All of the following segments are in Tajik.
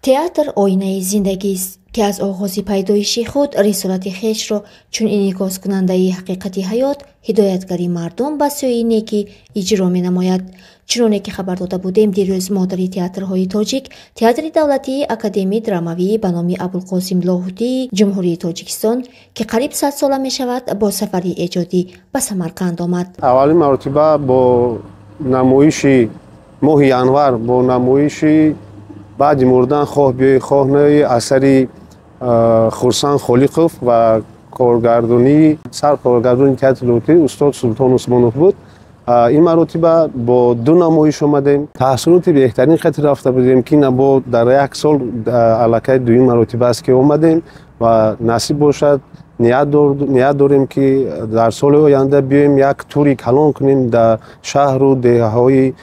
Театр оинаи зиндагист, ки аз оғози пайдоиши худ рисолати хешро чун инъикоскунандаи ҳақиқати ҳаёт, ҳидоятгари мардум ба сӯи некӣ иҷро менамояд. Чуноне ки хабар дода будем, дирӯз модари театрҳои тоҷик, Театри давлатии академии драмавӣ ба номи Абулқосим Лоҳутии Ҷумҳурии Тоҷикистон, ки қариб 100 сола мешавад, бо сафари эҷодӣ ба Самарқанд омад. Аввалин маротиба бо намоиши моҳи январ, бо намоиши «Баъди мурдан хоҳ биёй, хоҳ наёй», асари Хурсанд Холиқов ва коргардонии саркоргардони театри Лоҳутӣ устод Султон Усмонов буд. Ин маротиба бо ду намоиш омадем. Таассуроти беҳтарин хати рафта будем, ки набо дар як сол аллакай дуюм маротиба аст, ки омадем, ва насиб бошад, ният дорем, ки дар соли оянда биёем, як тури калон кунем, дар шаҳру деҳаҳои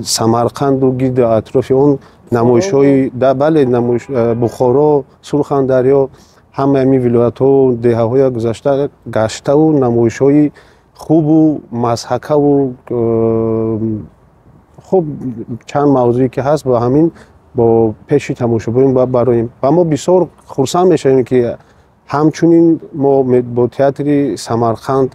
Самарқанду гирду атрофи он намоишҳои, бале, Бухоро, Сурхандарё, ҳамаи ҳамин вилоятҳо, деҳаҳоя гузашта гаштаву намоишҳои хубу мазҳакаву хуб, чанд мавзӯе ки ҳаст, бо ҳамин бо пеши тамошобин бояд бароем. Ва мо бисёр хурсанд мешавем, ки ҳамчунин мо бо театри Самарқанд,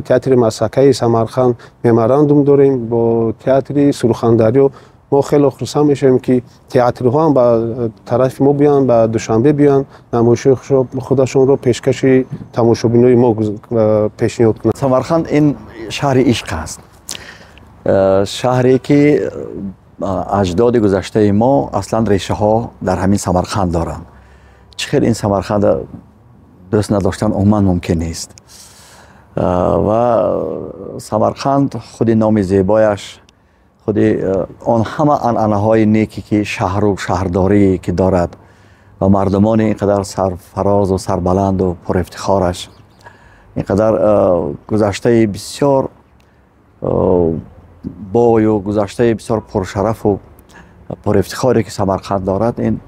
театри мазҳакаи Самарқанд меморандум дорем, бо театри Сурхандарё. Мо хеле хурсанд мешавем, ки театрҳо ҳам ба тарафи мо биёянд, ба Душанбе биёянд, намоишҳои худашонро пешкаши тамошобинои мо пешниҳод кунанд. Самарқанд ин шаҳри ишқ аст, шаҳре ки аҷдоди гузаштаи мо аслан решаҳо дар ҳамин Самарқанд доранд. Чӣ хел ин Самарқанда дӯст надоштан умуман мумкин нест. Ва Самарқанд худи номи зебояш, худи он ҳама анъанаҳои неке, ки шаҳру шаҳрдорие ки дорад, ва мардумони ин қадар сарфарозу сарбаланду пурифтихораш, ин қадар гузаштаи бисёр бою гузаштаи бисёр пуршарафу пурифтихоре ки Самарқанд дорад, ин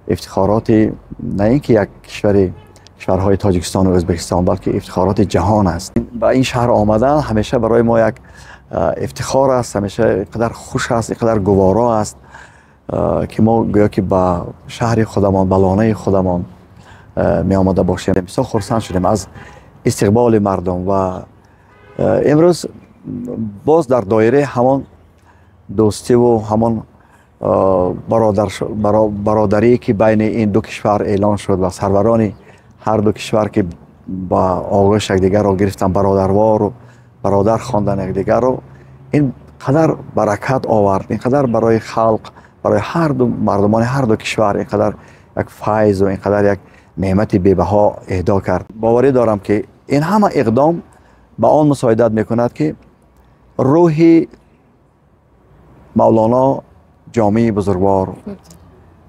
ифтихороти на ин ки як кишвари, кишварҳои Тоҷикистону Ӯзбекистон, балки ифтихороти ҷаҳон аст. Ба ин шаҳр омадан ҳамеша барои мо як ифтихор аст, ҳамеша ин қадар хуш аст, ин қадар гуворо аст, ки мо гӯё ки ба шаҳри худамон, ба лонаи худамон меомада бошем. Бисёр хурсанд шудем аз истиқболи мардум. Ва имрӯз боз дар доираи ҳамон дӯстиву ҳамон бародарие, ки байни ин ду кишвар эълон шуд ва сарварони ҳар ду кишвар ки ба оғӯш якдигарро гирифтан, бародарвору бародар хондан якдигарро, ин қадар баракат овард, ин қадар барои халқ, барои ҳарду мардумони ҳар ду кишвар ин қадар як файзу ин қадар як неъмати бебаҳо эҳдо кард. Боварӣ дорам, ки ин ҳама иқдом ба он мусоидат мекунад, ки рӯҳи Мавлоно Ҷомии бузургвор,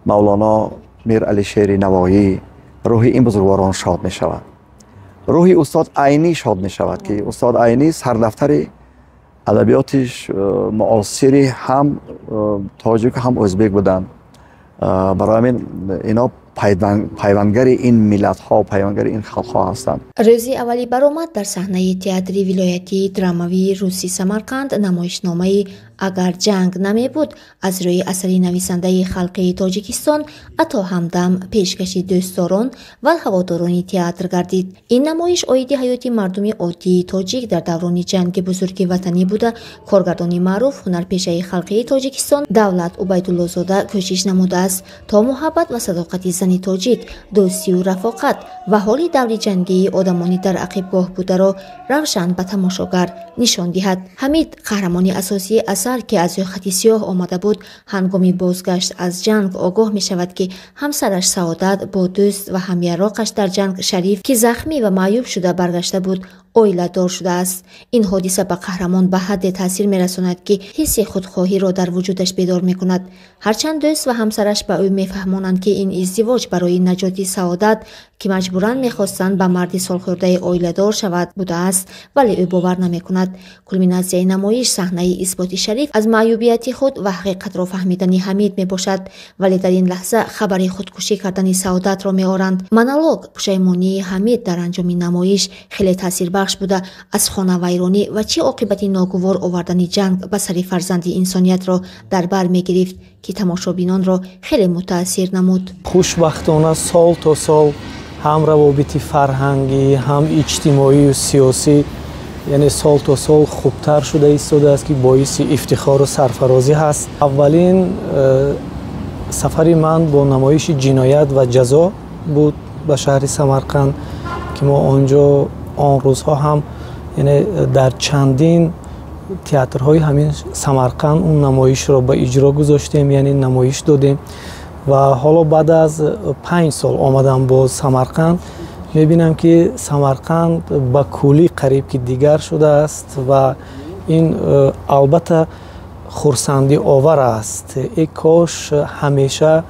Мавлоно Мир Алишери Навоӣ, рӯҳи ин бузургворон шод мешавад, рӯҳи устод Айнӣ шод мешавад, ки устод Айнӣ сардафтари адабиёти муосири ҳам тоҷику ҳам ӯзбек буданд. Барои ҳамин ино пайвандгари ин миллатҳо, пайвандгари ин халқҳо ҳастанд. Рӯзи аввали баромад дар саҳнаи театри вилоятии драмавии руси Самарқанд намоишномаи «Агар ҷанг намебуд» аз рӯи асари нависандаи халқии Тоҷикистон Ато Ҳамдам пешкаши дӯстдорон ва ҳаводорони театр гардид. Ин намоиш оиди ҳаёти мардуми оддии тоҷик дар даврони Ҷанги Бузурги Ватанӣ буда, коргардони маъруф, ҳунарпешаи халқии Тоҷикистон Давлат Убайдуллозода кӯшиш намудааст, то муҳаббат ва садоқати зани тоҷик, дӯстию рафоқат ва ҳоли даври ҷангии одамони дар ақибгоҳ бударо равшан ба тамошогар нишон диҳад. Ҳамид, қаҳрамони асосии асар, ки аз рӯйхати сиёҳ омада буд, ҳангоми бозгашт аз ҷанг огоҳ мешавад, ки ҳамсараш Саодат бо дӯст ва ҳамяроқаш дар ҷанг Шариф, ки захмӣ ва маъюб шуда баргашта буд, оиладор шудааст. Ин ҳодиса ба қаҳрамон ба ҳадде таъсир мерасонад, ки ҳисси худхоҳиро дар вуҷудаш бедор мекунад. Ҳарчанд дӯст ва ҳамсараш ба ӯ мефаҳмонанд, ки ин издивоҷ барои наҷоти Саодат, ки маҷбуран мехостанд ба марди солхӯрдаи оиладор шавад, будааст, вале ӯ бовар намекунад. Кулминатсияи намоиш саҳнаи исботи Шариф аз маъюбияти худ ва ҳақиқатро фаҳмидани Ҳамид мебошад. Вале дар ин лаҳза хабари худкушӣ кардани Саодатро меоранд. Монолог пушаймонии Ҳамид дар анҷоми намоиш хеле таъсирбахш. ибратбахш буда, аз хонавайронӣ ва чӣ оқибати ногувор овардани ҷанг ба сари фарзанди инсониятро дар бар мегирифт, ки тамошобинонро хеле мутаассир намуд. Хушбахтона сол то сол ҳам равобити фарҳангӣ, ҳам иҷтимоию сиёсӣ, яъне сол то сол хубтар шуда истодааст, ки боиси ифтихору сарфарозӣ ҳаст. Аввалин сафари ман бо намоиши «Ҷиноят ва ҷазо» буд ба шаҳри Самарқанд, ки мо он ҷо он рӯзҳо ҳам, яъне дар чандин театрҳои ҳамин Самарқанд он намоишро ба иҷро гузоштем, яъне намоиш додем. Ва ҳоло баъд аз 5 сол омадам боз Самарқанд, мебинам, ки Самарқанд ба куллӣ қариб ки дигар шудааст ва ин албатта хурсандиовар аст. Э кош ҳамеша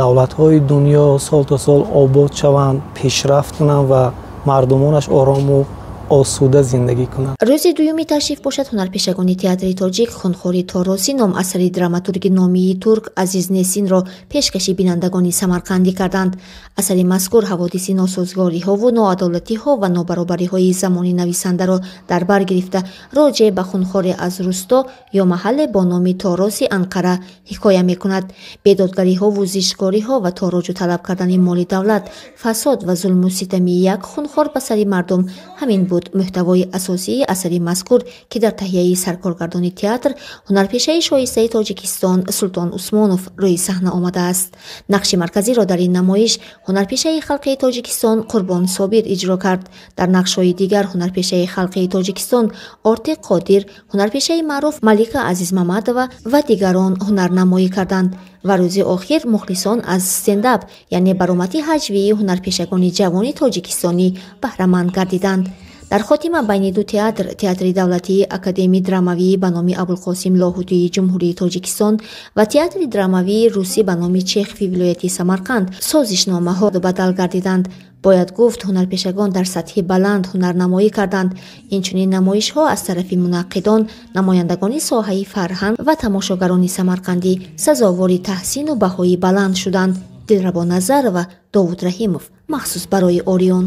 давлатҳои дунё сол то сол обод шаванд, пешрафт кунанд ва мардумонаш орому осуда зиндагӣ кунанд. Рӯзи дуюми ташриф бошад, ҳунарпешагони театри тоҷик «Хунхори Торосӣ» ном асари драматурги номии турк Азиз Несинро пешкаши бинандагони самарқандӣ карданд. Асари мазкур ҳаводиси носозгориҳову ноадолатиҳо ва нобаробариҳои замони нависандаро дар бар гирифта, роҷеъ ба хунхоре аз рӯсто ё маҳалле бо номи Тороси Анқара ҳикоя мекунад. Бедодгариҳову зишткориҳо ва тороҷу талаб кардани моли давлат, фасод ва зулму ситами як хунхор ба сари мардум — ҳамин буд мӯҳтавои асосии асари мазкур, ки дар таҳияи саркоргардони театр, ҳунарпешаи шоистаи Тоҷикистон Султон Усмонов рӯи саҳна омадааст. Нақши марказиро дар ин намоиш ҳунарпешаи халқии Тоҷикистон Қурбон Собир иҷро кард. Дар нақшҳои дигар ҳунарпешаи халқии Тоҷикистон Ортиқ Қодир, ҳунарпешаи маъруф Малика Азизмамадова ва дигарон ҳунарнамоӣ карданд. Ва рӯзи охир мухлисон аз стендап, яъне баромадӣ ҳаҷвии ҳунарпешагони ҷавони тоҷикистонӣ баҳраманд гардиданд. Дар хотима байни ду театр, Театри давлатии академии драмавии ба номи Абулқосим Лоҳутии Ҷумҳурии Тоҷикистон ва Театри драмавии русӣ ба номи Чехови вилояти Самарқанд, созишномаҳо бадал гардиданд. Бояд гуфт, ҳунарпешагон дар сатҳи баланд ҳунарнамоӣ карданд. Инчунин намоишҳо аз тарафи мунаққидон, намояндагони соҳаи фарҳанг ва тамошогарони самарқандӣ сазовори таҳсину баҳои баланд шуданд. Дилрабо Назарова, Довуд Раҳимов, махсус барои Ориён.